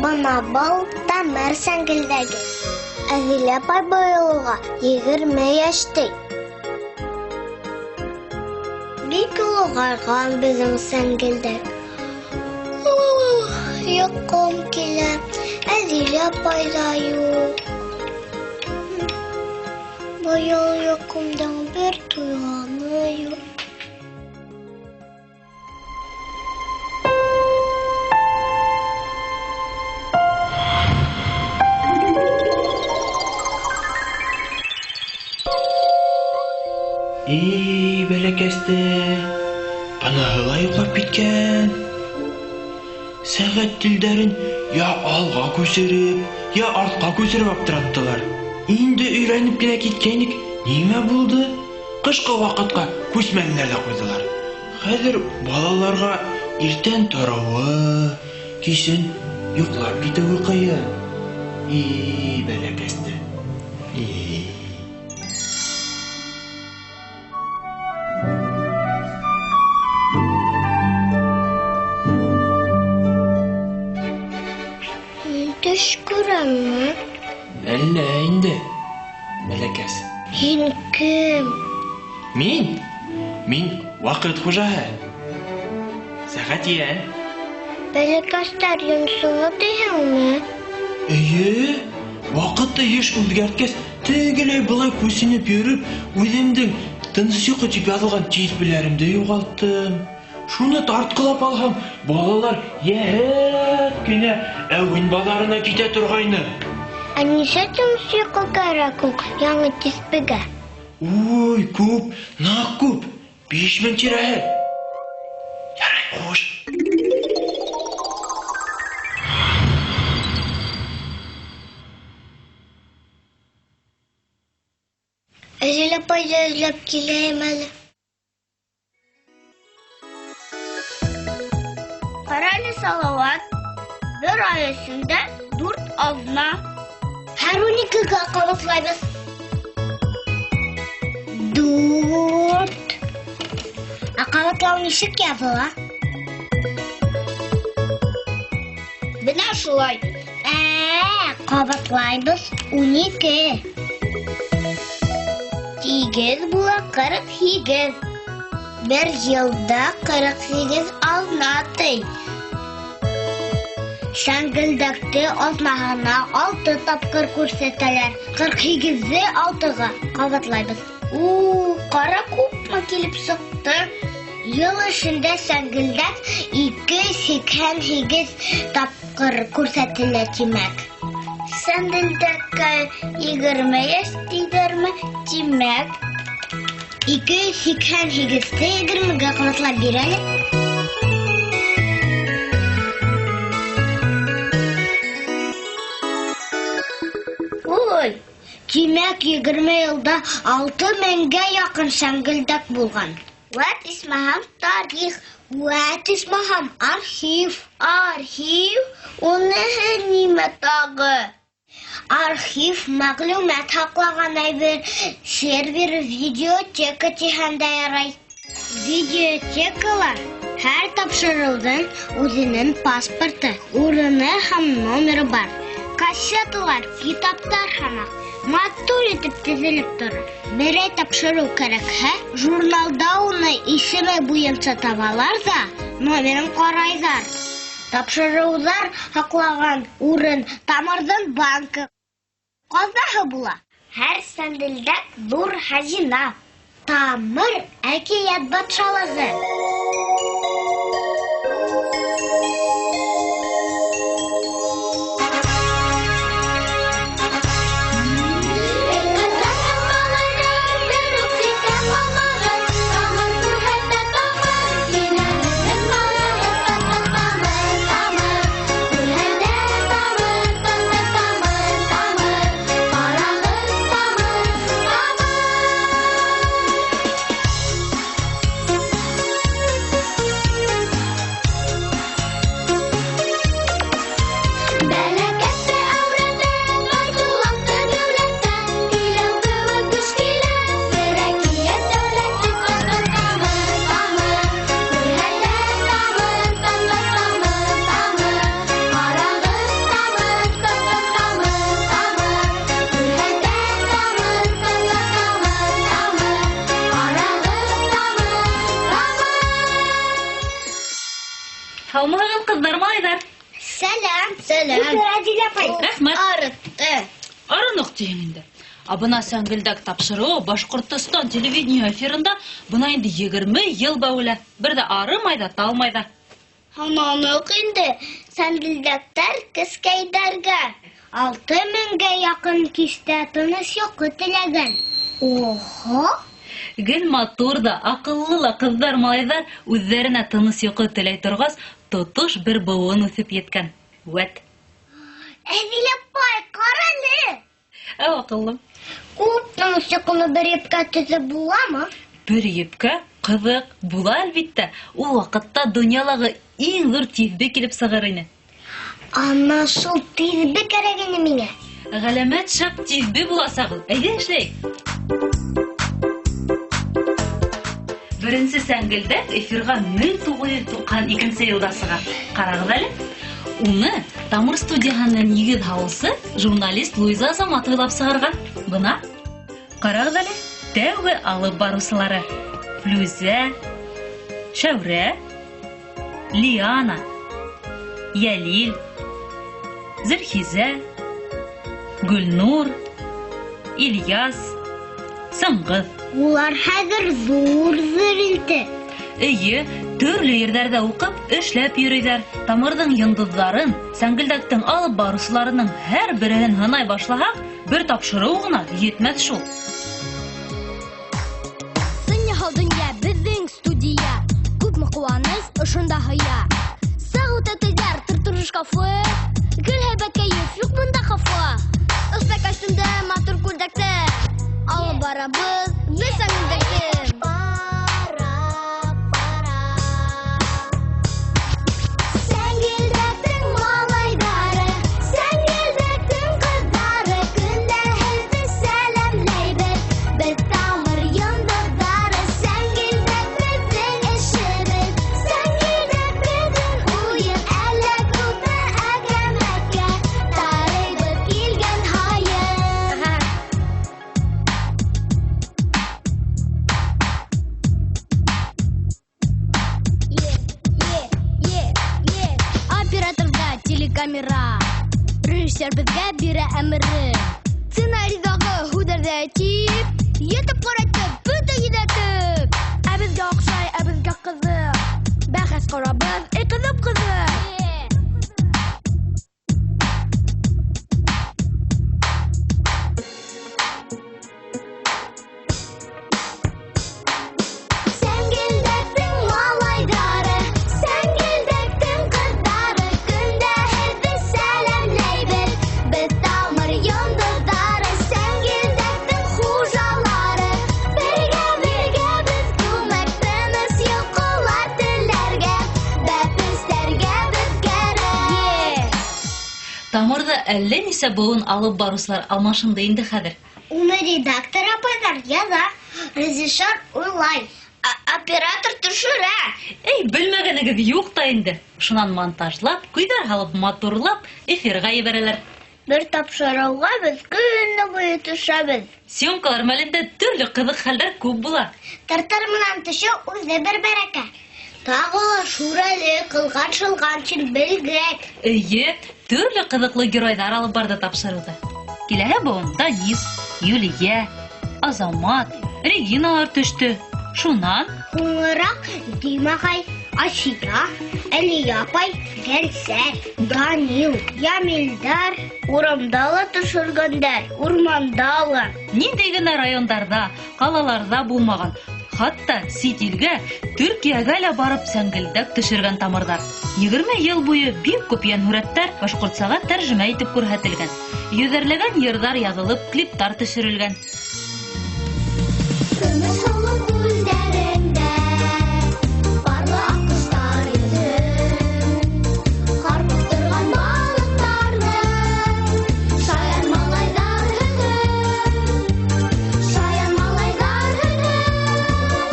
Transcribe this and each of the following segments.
Бына был Тамыр сәңгелдәге. Әҙилә апай быйыл уға 20 йәш ти. Бик олоғайған беҙҙең сәңгелдәк. Йоҡом килә. Әҙилә апай ҙа юҡ. Быйыл йоҡомдоң бер туйғаны юҡ. Ey, бәләкәсте, быныһы ла йоҡлап киткән. Сәғәт телдәрен я алға күсереп, я артҡа күсереп аптыраттылар. Инде өйрәнеп кенә киткәйнек, нимә булды? Ҡышҡы ваҡытҡа күсмәнеләр ҙә ҡуйҙылар. Хәҙер балаларға иртән тороуы, кисен йоҡлап китеүе ҡыйын. Ey, бәләкәсте. Ey. Төш күрәмме? Әллә инде, бәләкәс. Һин кем? Мин? Мин ваҡыт хужаһы. Сәғәт йән. Бәләкәстәр йонсоно тиһеңме? Эйе, ваҡытты йыш үҙгәрткәс, тегеләй былай күсенеп йөрөп, үҙемдең тыныс йоҡо тип яҙылған тиҫбеләремде юғалттым. Шуны тартҡылап алһам, балалар йәһәт кенә әүен баҙарына китә торғайны. Ә нисә тыныс йоҡо кәрәк һуң яңы тиҫбегә? Уй, күп, ныҡ күп. 5000 тирәһе. Ярай, хуш. Әзилә апайҙы эҙләп киләйем әле. Ҡара әле, Салауат, бер ай эсендә 4 аҙна. Һәр 12-гә ҡабатлайбыҙ. 4. Ә ҡабатлау нисек яҙыла? Бына шулай. Ҡабатлайбыҙ 12. 8 була 48. Бер йылда 48 аҙна ти. Сәңгелдәкте аҙнаһына 6 тапҡыр күрһәтәләр. 48-ҙе 6-ға ҡабатлайбыҙ. Ҡара күпме килеп сыҡты. Йыл эсендә сәңгелдәк 288 тапҡыр күрһәтелә, тимәк. Сәңгелдәккә 20 йәш тиҙәрме, тимәк. 288-те 20-гә ҡабатлап бир әле. Ой, тимәк, 20 йылда 6000-гә яҡын сәңгелдәк булған. Вәт исмаһам тарих, вәт исмаһам архив. Архив, уныһы нимә тағы? Архив мәғлүмәт һаҡлаған әйбер, сервер, видеотека тиһәң дә ярай. Видеотекалар һәр тапшырыуҙың үҙенең паспорты, урыны һәм номеры бар. Кассеталар, китаптар һымаҡ матур итеп теҙелеп тора. Берәй тапшырыу кәрәкһә, журналда уны исеме буйынса табалар ҙа, номерын ҡарайҙар. Тапшырыуҙар һаҡлаған урын Тамырҙың банкы ҡаҙнаһы була. Һәр сәнделдәк ҙур хазина. Тамыр әкиәт батшалығы. ҡыҙҙар, малайҙар. Сәләм. Сәләм. Әдилә апай. Рәхмәт. Арытты. Арыныҡ тиһең инде. Ә бына Сәңгелдәк тапшырыуы Башҡортостан телевидение эфирында бына инде 20 йыл бәүелә. Бер ҙә арымай ҙа, талмай ҙа. Һананыҡ инде сәңгелдәктәр кескәйҙәргә. 6000-гә яҡын кистә тыныс йоҡо теләгән. Охо! Гел матур ҙа, аҡыллы ла ҡыҙҙар, малайҙар үҙҙәренә тыныс йоҡо теләй торғас, тотош бер быуын үҫеп еткән. Вәт. Әҙилә апай, ҡара әле. Әү, аҡыллым. Күп тыныс йоҡоно бер епкә теҙеп буламы? Бер епкә? Ҡыҙыҡ, була әлбиттә. Ул ваҡытта донъялағы иң ҙур тиҙбе килеп сығыр ине. Ана шул тиҙбе кәрәк ине миңә. Ғәләмәт шәп тиҙбе буласаҡ ул. Әйҙә эшләйек. Беренсе сәңгелдәк эфирға 1992 йылда сыға. Ҡарағыҙ әле. Уны Тамыр студияһының нигеҙ һалыусы журналист Луиза Азамат уйлап сығарған. Бына. Ҡарағыҙ әле. Тәүге алып барыусылары: Флүзә, Шәүрә, Лиана, Йәлил, Зөлхизә, Гөлнур, Ильяс, Сыңғыҙ. Улар хәҙер ҙур-ҙур инде. Эйе, төрлө ерҙәрҙә уҡып, эшләп йөрөйҙәр. Тамырҙың йондоҙҙарын, сәңгелдәктең алып барыусыларының һәр береһен һанай башлаһаҡ, бер тапшырыу ғына етмәҫ шул. Донъя, донъя, беҙҙең студия. Күпме ҡыуаныс ошонда һыя. Сығыу тәтәйҙәр, тыр-тыр шкафы. Гел һәйбәт кәйеф, юҡ бында хафа. Оҫта костюмда, матур күлдәктә. Алып барабыҙ беҙ сәңгелдәкте. Сәңгелдәктең малайҙары, сәңгелдәктең ҡыҙҙары, көндә һеҙҙе сәләмләйбеҙ. Беҙ тамыр йондоҙҙары, сәңгелдәк беҙҙең эшебеҙ, сәңгелдәк беҙҙең уйын. Әллә күпме әкәмәткә тарыйбыҙ килгән һайын. Операторҙа телекамера, режиссер беҙгә бирә әмере. Сценарийҙағы һүҙҙәрҙе әйтеп, етеп ҡаратып, бөтә йөҙәтеп. Ә беҙгә оҡшай, ә беҙгә ҡыҙыҡ. Бәхәс ҡорабыҙ, эй ҡыҙып ҡыҙыҡ. Сәңгелдәктең малайҙары, сәңгелдәктең ҡыҙҙары, көндә һеҙҙе сәләмләйбеҙ. Беҙ тамыр йондоҙҙары, сәңгелдәктең хужалары. Бергә-бергә беҙ күмәк тыныс йоҡолар теләргә, бәпестәргә беҙ кәрәк. Тамырҙа әллә нисә быуын алып барыусылар алмашынды инде хәҙер. Уны редактор апайҙар яҙа, режиссер уйлай, оператор төшөрә. Эй, белмәгәнегеҙ юҡ та инде. Шунан монтажлап, көйҙәр һалып, матурлап эфирға ебәрәләр. Бер тапшырыуға беҙ көнө буйы төшәбеҙ. Съемкалар мәлендә төрлө ҡыҙыҡ хәлдәр күп була. Тартар менән төшөү үҙе бер бәрәкә. Тағы ла Шүрәле, ҡылған шылған белгәк. Эйе, төрлө ҡыҙыҡлы геройҙар алып барҙы тапшырыуҙы. Киләһе быуын Данис, Юлия, Азамат, Региналар төштө. Шунан Һуңыраҡ Дима ағай, Асия, Әлиә апай, Гәлсәр, Данил, Ямилдар урамда ла төшөргәндәр, урманда ла. Ниндәй генә райондарҙа, ҡалаларҙа булмаған, хатта сит илгә, Төркиәгә лә барып сәңгелдәк төшөргән тамырҙар. 20 йыл буйы бик күп йәнһүрәттәр башҡортсаға тәржемә итеп күрһәтелгән. Йөҙәрләгән йырҙар яҙылып, клиптар төшөрөлгән. Көмөш һыулы күлдәрендә парлы аҡҡоштар йөҙөр. Ҡарпып торған балыҡтарҙы шаян малайҙар һөҙөр. Шаян малайҙар һөҙөр.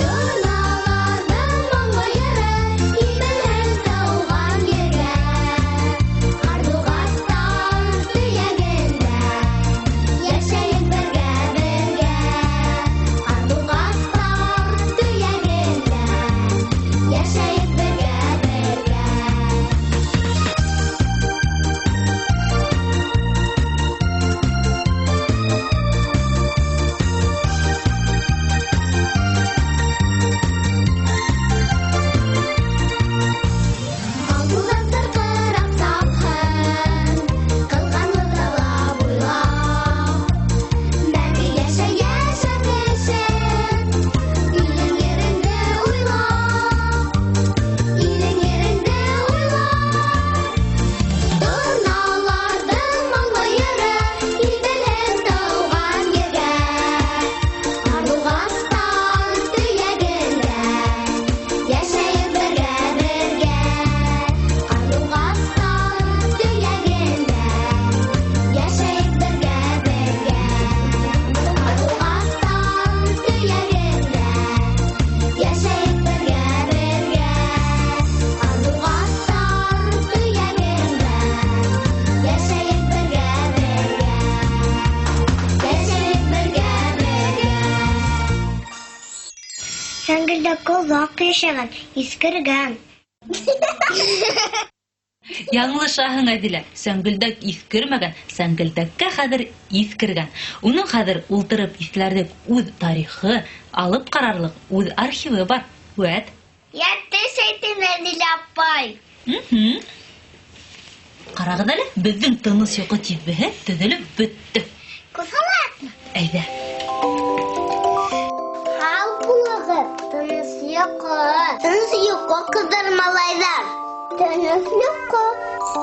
Торналарҙың моңло йыры һибелһен тыуған ергә. Ҡарлуғастар төйәгендә йәшәйек бер Сәңгелдәк оҙаҡ йәшәгән, иҫкергән. Яңылышаһың, Әҙилә. Сәңгелдәк иҫкермәгән, сәңгелдәккә хәҙер иҫкергән. Уның хәҙер ултырып иҫләрлек үҙ тарихы, алып ҡарарлыҡ үҙ архивы бар. Вәт. Йәтеш әйтең, Әҙилә апай. Ҡарағыҙ әле, беҙҙең тыныс йоҡо тиҙбеһе төҙөлөп бөттө. Күҙ һалайыҡмы? Әйҙә. Һау булығыҙ, тыныс йоҡо. Тыныс йоҡо, ҡыҙҙар, малайҙар. Тыныс йоҡо.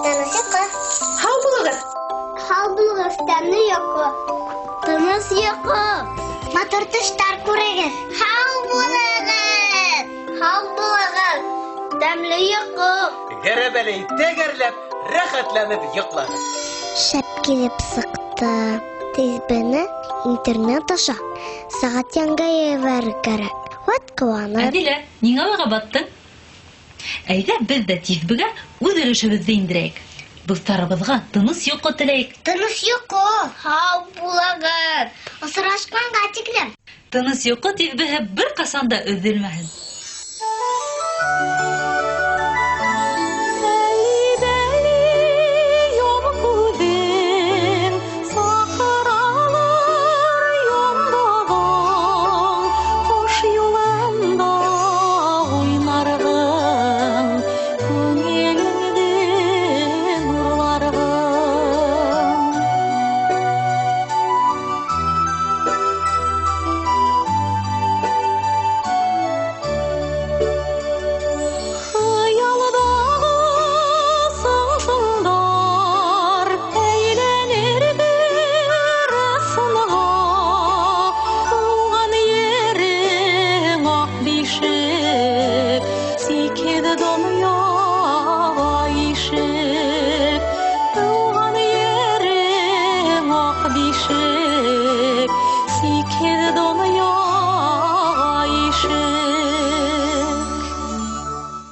Тыныс йоҡо. Һау булығыҙ. Һау булығыҙ, тәмле йоҡо. Тыныс йоҡо. Матур төштәр күрегеҙ. Һау булығыҙ. Һау булығыҙ. Тәмле йоҡо. Гәрәбәләй тәгәрләп, рәхәтләнеп йоҡлағыҙ. Шәп килеп сыҡты. Тиҙбене интернет аша сәғәт янға ебәрер кәрәк. Вәт ҡыуаныр. Әҙилә, ниңә уйға баттың? Әйҙә, беҙ ҙә тиҙбегә үҙ өлөшөбөҙҙө индерәйек. Дуҫтарыбыҙға тыныс йоҡо теләйек. Тыныс йоҡо. Һау булығыҙ. Осрашҡанға тиклем. Тыныс йоҡо тиҙбеһе бер ҡасан да өҙөлмәһен.